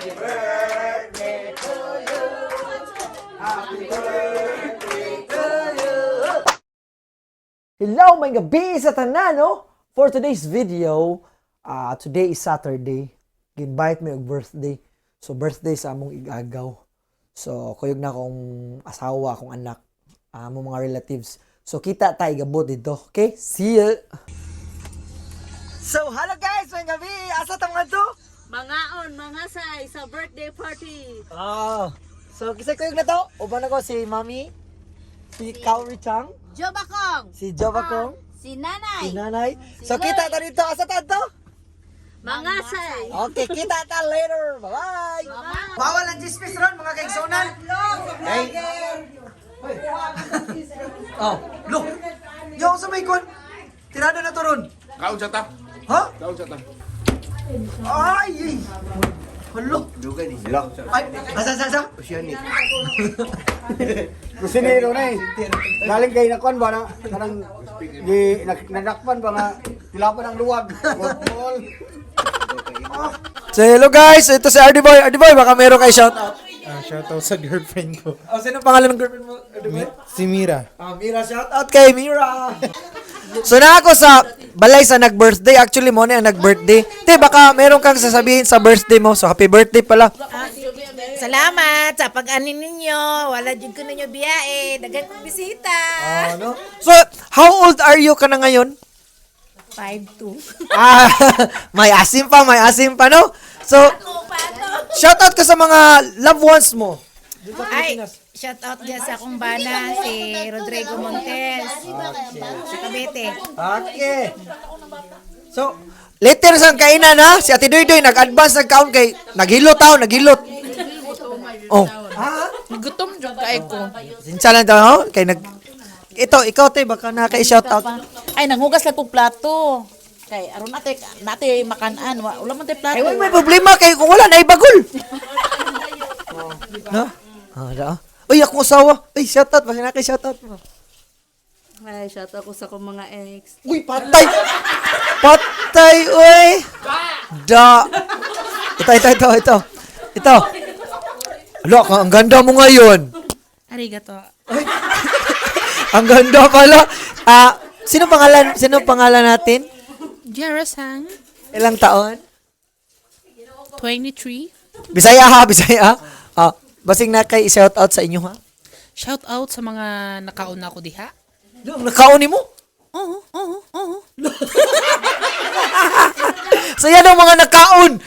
Birthday to you. Happy birthday to you. Hello, may gabi sa tanan, no? For today's video, today is Saturday. Gi-invite mi og birthday. So, birthday sa among igagaw. So, kuyog na akong asawa, akong anak, among mga relatives. So, kita tayo gabot dito. Okay? See you! So, hello guys! May gabi! Asa ta mga to? Mangaon, mga say, sa birthday party. Ah, so, kisay kuyog na to? Uban ako si Mami, si Kaori Chang, Jobakong! Si Jova Kong, Si Nanay! Si Nanay. So, kita ta dito. Asa ta to? Mga say! Okay, kita ta later. Bye-bye! Bawal ang chismis ron, mga kaigsunan. Hey. Oh, look. Yo, sa may kon. Tirado na to ron. Kaon sa ta. Ha? Kaon sa ta. Ay! Ay. Halo. Dugay ni. Ay, asa, asa, asa? Oceanic. Kusinero na eh. Galing kay nakuan ba na kanang di nanakpan ba nga tilapan ang luwag. Ball. So, hello guys. Ito si RD Boy. RD Boy, baka meron kayo shout out. Ah, shoutout sa girlfriend ko. Oh, sino pangalan ng girlfriend mo, RD Boy? Si Mira. Ah, Mira, shout out kay Mira. So na ako sa balay sa nag-birthday. Actually, mo na ang nag-birthday. Te, baka meron kang sasabihin sa birthday mo. So, happy birthday pala. Salamat sa pag-ani ninyo. Wala jud ko ninyo biyae. Daghan kong bisita. Ano? So, how old are you ka na ngayon? 5'2". Ah, may asim pa, no? So, shout out ka sa mga loved ones mo. Ay, shout out dyan sa akong bana, si Rodrigo Montes. Sa Cavite. Okay. So, later sa kainan ha, si Ate Doy Doy nag-advance nag-count kay naghilot tao, naghilot. Oh. Ah, Gutom jud kay ko. Sinsa lang daw, ho? Kay nag Ito, ikaw te, baka na kay shout out. Ay, nanghugas lang kog plato. Kay aron nate nate makan-an, wala man tay plato. Ay, wala may problema kay kung wala na ibagol. No? Ah, da. Uy, akong asawa. Uy, shout out, baka na kay shout out mo. Ay, shout out ko sa akong mga ex. Uy, patay. Patay, uy. Da. Ito, ito, ito, ito. Ito. Ala, ang ganda mo ngayon. Arigato. Ang ganda pala. Ah, sino pangalan natin? Jera Sang, Ilang taon? 23. Bisaya ha, Bisaya. Ah, basing na kay shout out sa inyo ha. Shout out sa mga nakauna ko diha. Nakaon mo? Oo. So yan ang mga nakaon.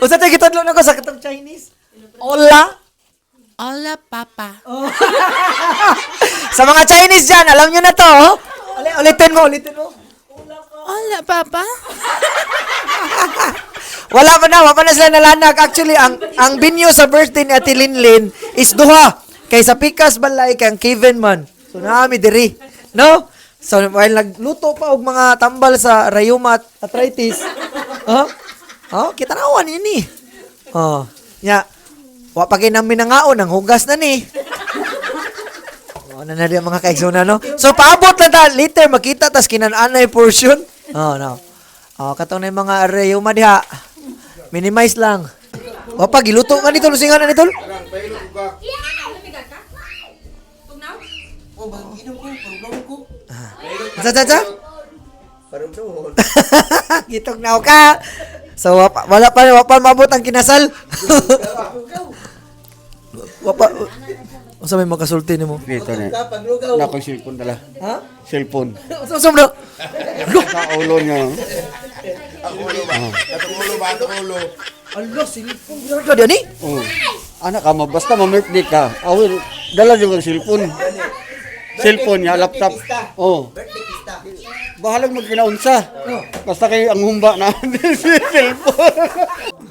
Unsa tay gitudlo nako sa katong Chinese? Hola. Hola, papa. Sa mga Chinese diyan, alam niyo na to. Oh. Ulitin mo, ulitin mo. Hola, papa. Wala pa na, wala pa na sila nalanag. Actually, ang venue sa birthday ni Ate Linlin is duha. Kay sa Pikas Balay, kay ang Kevin man. So naami diri. No? So while nagluto pa og mga tambal sa rheuma at arthritis. Oh? Oh, kita nawan ini. Oh. Nya, wa pa kay namin nangaon ang hugas na ni. Oh, na na di ang mga kaigsoon no. So paabot lang ta later makita tas kinan-anay portion. Oh, no. Oh, katong na yung mga rheuma diha. Minimize lang. O pag giluto ka nito, lusingan na nito. Karang pailot ka. Sa sa sa. Gitog na ka. So wala pa maabot ang kinasal. Wa pa. Unsa may makasulti nimo? Dito na. Nako cellphone dala. Ha? Cellphone. Unsa unsa mo? Sa ulo niya. Ang ulo ba? Atong ulo ba? Atong ulo. Ala, silipon gyud ka ni. Oh. Anak ka mo basta ma-birthday ka. Awil dala jud ang cellphone. Cellphone niya, laptop. Oh. Bahalag magkinaunsa. Basta kay ang humba na cellphone.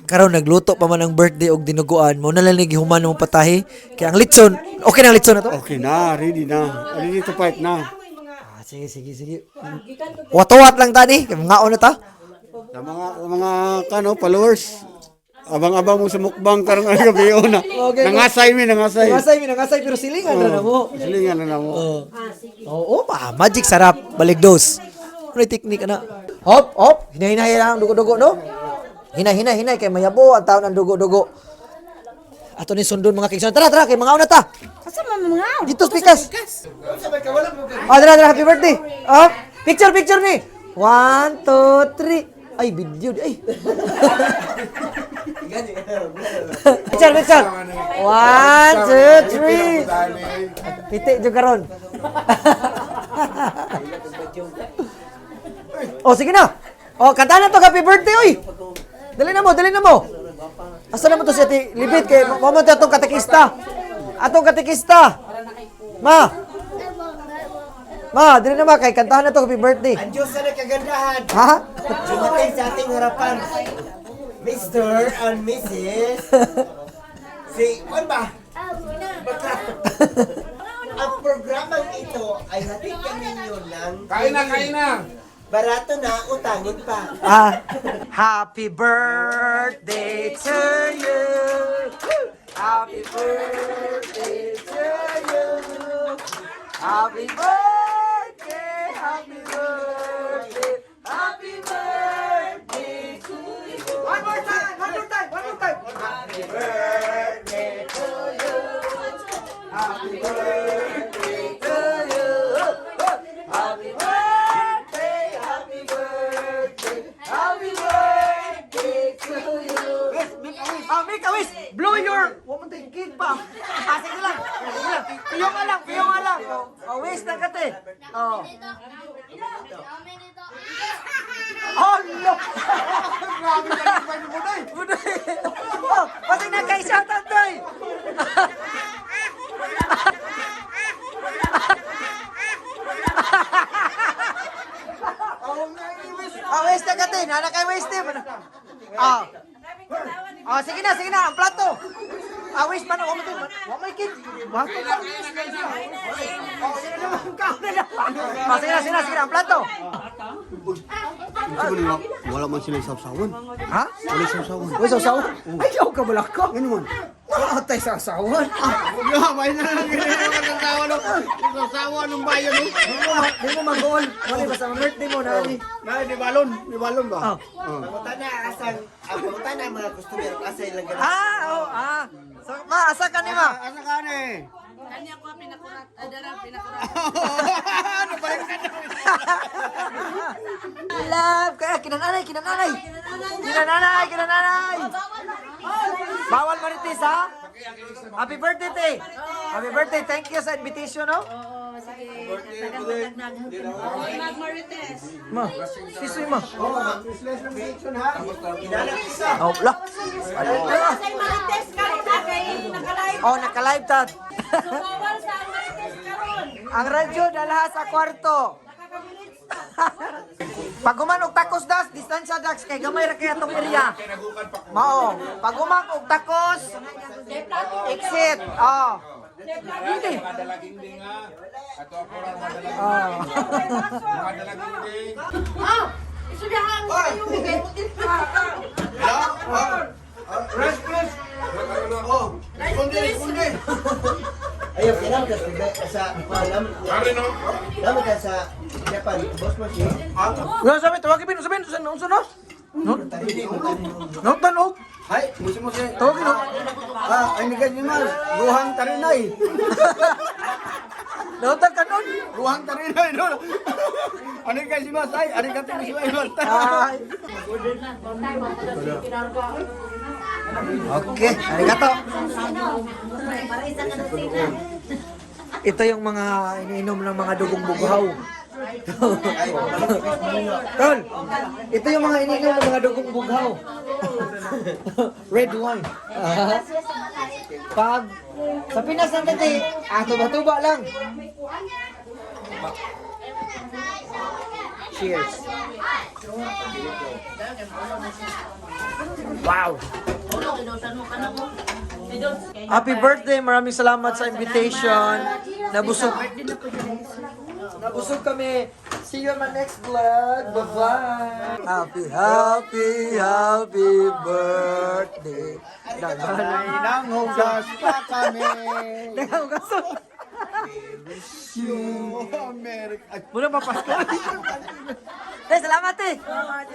Karon nagluto pa man ang birthday og dinuguan mo na lang gihuman mo patahi. Kay ang litson, okay na ang litson na to? Okay na, ready na. Ready to fight na. Ah, sige sige sige. Watawat lang tani, kay mangaon na ta. Sa mga kano followers. Abang-abang mo sa mukbang karong ang gabi na. Okay. Nangasay mi, nangasay. Nangasay mi, nangasay pero silingan ra na mo. Silingan na mo. Oo. Oo, pa, magic sarap, balik dos. Ano yung technique ana? Hop, hop, hinahinay lang dugo-dugo no. Hinay, hinay, hinay kay mayabo ang taon ang dugo-dugo. Ato ni sundon, mga kaigsuonan. Tara, tara kay mga una ta. Asa man mga? Dito pikas. Ah, tara, tara, happy birthday. Ah, picture, picture ni. One, two, three. Ay, video di. Ay. Picture, picture. One, two, three. Piti jud karon. Oh, sige na. Oh, kanta na to, happy birthday, oy. Dali na mo, dali na mo. Asa na mo to si Ate Libit kay mo mo atong katekista. Atong katekista. Ma. Ma, dili na ma kay kantahan na to happy birthday. Ang Diyos na nagkagandahan. Ha? Dumating sa ating harapan. Mr. and Mrs. Si, ano ba? Bakla. Ang programang ito ay hatid ninyo ng Kain na, kain na! Barato na, utangin pa. Ah. Happy birthday to you. Happy birthday to you. Happy birthday, happy birthday, happy birthday to you. One more time, one more time, one more time. Happy birthday to you. Happy birthday to you. Happy birthday, happy birthday, happy birthday to you. Ah, make a wish. Blow your... Huwag mo tayong cake pa. Ah, sige lang. Sige lang. Piyo nga lang, piyo nga lang. Oh, oh, wish na kate. Oh. Oh, no. Grabe ka rin ni Budoy! Budoy. Oh, pati na kay shoutout, Doy. Ah, wish na kate. Nana kay wish din. Ah. Ah, sige na, sige na. Ang plato. Ah, wish man. Huwag mo ito. Huwag mo ikit. Huwag mo ito. Oh, sige na naman. Kaon na naman. Ah, sige na, sige na, sige na. Ang plato. Wala man sila isawsawan. Ha? Wala isawsawan. Uy, sausawan? Ay, yaw ka balak ko. Ano man? Wala tayo sausawan. Ah, may na lang ganyan ang Isawsawan ng bayan no. Di mo mag-goal. Wala basta birthday mo na ni. Na di balon, di balon ba? Oh. Pangutan na, asang, ang pangutan na ang mga customer, asa ilang ganun. Ah, oh, ah. So, ma, asa ka ni ma? Asa ka na eh? Kanya ko pinakurat, adara pinakurat. Ano ba yung Love, kaya kinananay, kinananay. Kinananay, kinananay. Bawal marites ha? Happy birthday, te. Happy birthday. Thank you sa invitation, no? Oo, sige. Tagang Magmarites. Ma, sisoy ma. Inalap isa. Oh, la. Sa Marites karon na kay nakalive. Oh, naka-live ta. So bawal sa Marites karon. Ang radyo dalha sa kwarto. Pag human og takos das, distansya dax kay gamay ra kay atong area. Mao, pag human og takos, exit. Oh. Hindi. Madalaging ding ah. Ato ako lang madalaging. Oh. Madalaging ding. Ah, isudahan kayo kay Rest please. Oh, responde, responde. Ayaw, kailangan ka sa, alam, Pare no? kailangan ka sa Japan, boss mo siya. Wala sabi, tawagin bin, sabihin, unsa unsa no? No? No tanog. Hay, musi mo si. Tawagin no. Ah, ay ni ganyan mas. Ruhang tarinay. No tan kanon. Ruhang tarinay no. Ano kay si Mas? Ay, ano ka si Mas? Ay. Okay, arigato. Ito yung mga iniinom ng mga dugong bughaw. Tol, ito yung mga iniinom ng mga dugong bughaw. Red wine. Ah. Pag sa Pinas ang dati, ah, tuba-tuba lang. Cheers. Wow. Happy birthday! Maraming salamat sa invitation. Nabusog. Nabusog kami. See you on my next vlog. Bye-bye. Happy, happy, happy birthday. Nang hugas pa kami. Naghugason. You America. Ay, Muna pa Pasko. Eh, salamat eh.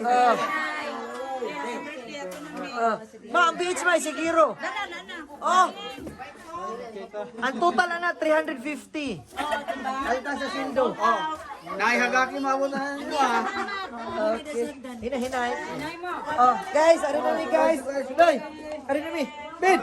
Oh. Ah, ma, ang BH ma, siguro. Oh. Ang total na 350. Alta sa sweldo. Oh. Naihagaki mabot na ninyo ah. Okay. Hina, hinay. Oh, guys, ari na mi guys. Doy, ari na mi. Ben.